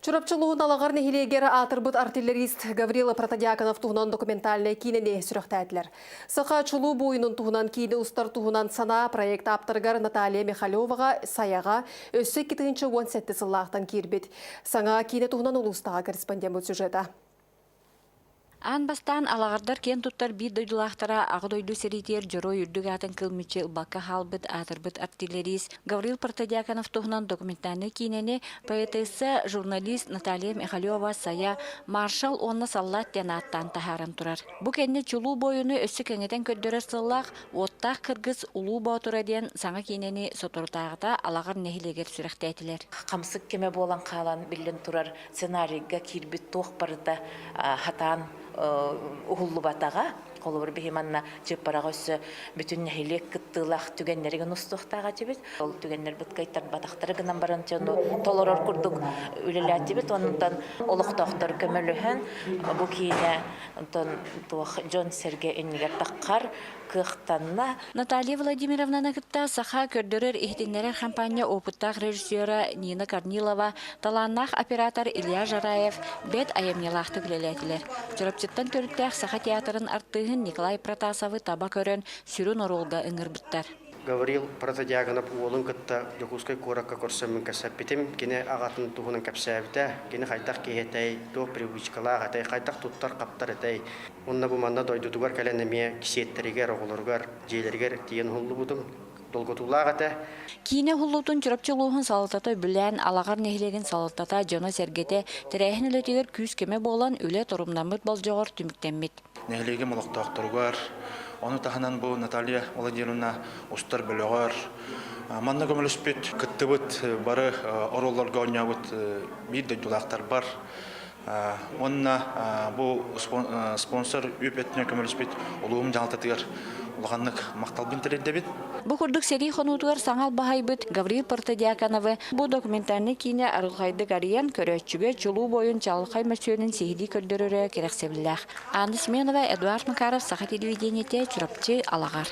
Чурапчы улууһун Алаҕар нэһилиэгэр аатырбыт артиллерист Гаврил Протодьяконов туһунан документальнай киинэни сүрэхтээтилэр. Саха чулуу буойунун туһунан киинэ устар туһунан санаа проект ааптарыгар Наталья Михалеваҕа Сайаҕа өссө 2017 сыллаахтан киирбит. Саҥа киинэ туһунан улуустааҕы корреспондеммыт сюжета. Аан бастаан Алаҕардар киэн туттар биир дойдулаахтара Аҕа дойду сэриитигэр Дьоруой үрдүк аатын кылмыччы ылбакка хаалбыт аатырбыт артиллерист Гаврил Протодьяконов туһунан документальнай киинэни поэтесса, журналист Наталья Михалева-Сайа «Маршал уонна саллаат» диэн ааттаан таһааран турар. Бу кэннэ чулуу буойуну өссө кэҥэтэн көрдөрөр сыаллаах «Уоттаах кыргыс Улуу Боотура» диэн саҥа киинэни соторутааҕыта Алаҕар нэһилиэгэр сүрэхтээтилэр. Хамсык кэмэ буолан хаалан, биллэн турар, сценарийга киирбит туох барыта хатаан уһуллубатаҕа. Холобур, биһи манна Чыппараҕа өссө бүтүн нэһилиэк кыттыылаах түгэннэригин устуохтаах этибит. Ол түгэннэрбит кыайтарбатахтары гынан баран дьону толорор курдук үлэлээтибит. Онтон олохтоохтор көмөлөһөн бу киинэ онтон туох дьон-сэргэ иннигэр таххар кыахтанна. Наталья Владимировнаны кытта Саха көрдөрөр-иһитиннэрэр хампаанньа опыттаах режиссера Нина Корнилова, талааннаах оператор Илья Жараев бэрт айымньылаахтык үлэлээтилэр. Чурапчыттан төрүттээх Саха театрын артыыһын Николай Протасовы таба көрөн, сүрүн оруолга ыҥырбыттар. Гаврил Протодьяконов уолун кытта Дьокуускай куоракка көрсөммүн кэпсэппитим. Кини аҕатын туһунан кэпсээбитэ. Кини хайдах киһи этэй, туох привычкалаах этэй, хайдах туттар-хаптар этэй. Уонна бу манна дойдутугар кэлэн эмиэ сиэттэригэр, оҕолоругар, дьиэлэригэр тиийэн уһуллубутум. Долгутуулаах этэ. Киинэ уһуллуутун Чурапчы улууһун салалтата үбүлээн, Алаҕар нэһилиэгин салалтата, дьоно-сэргэтэ тэрээһин үлэтигэр күүс-көмө буолан, үлэ торумнаммыт болдьоҕор түмүктэммит. Нэһилиэгим олохтоохторугар, ону таһынан бу Наталья Владимировна устар бөлөҕөр манна көмөлөспүт, кыттыбыт бары оруолларга оонньообут биир дойдулаахтарбар Уонна бу спонсор үп өттүнэн көмөлөспүт улууһум дьаһалтатыгар улаханнык махталбын тириэрдэбин. Бу курдук сэрии хонуутугар саҥа албаһайбыт Гаврил Протодьяконовы бу документальнай киинэ арылхайдык арыйан, көрөөччүгэ чулуу буойун чаҕылхай мөссүөнүн сиһилии көрдөрөрө кэрэхсэбиллээх. Анна Семенова, Эдуард Макаров, Саха телевидениетэ, Чурапчы, Алаҕар.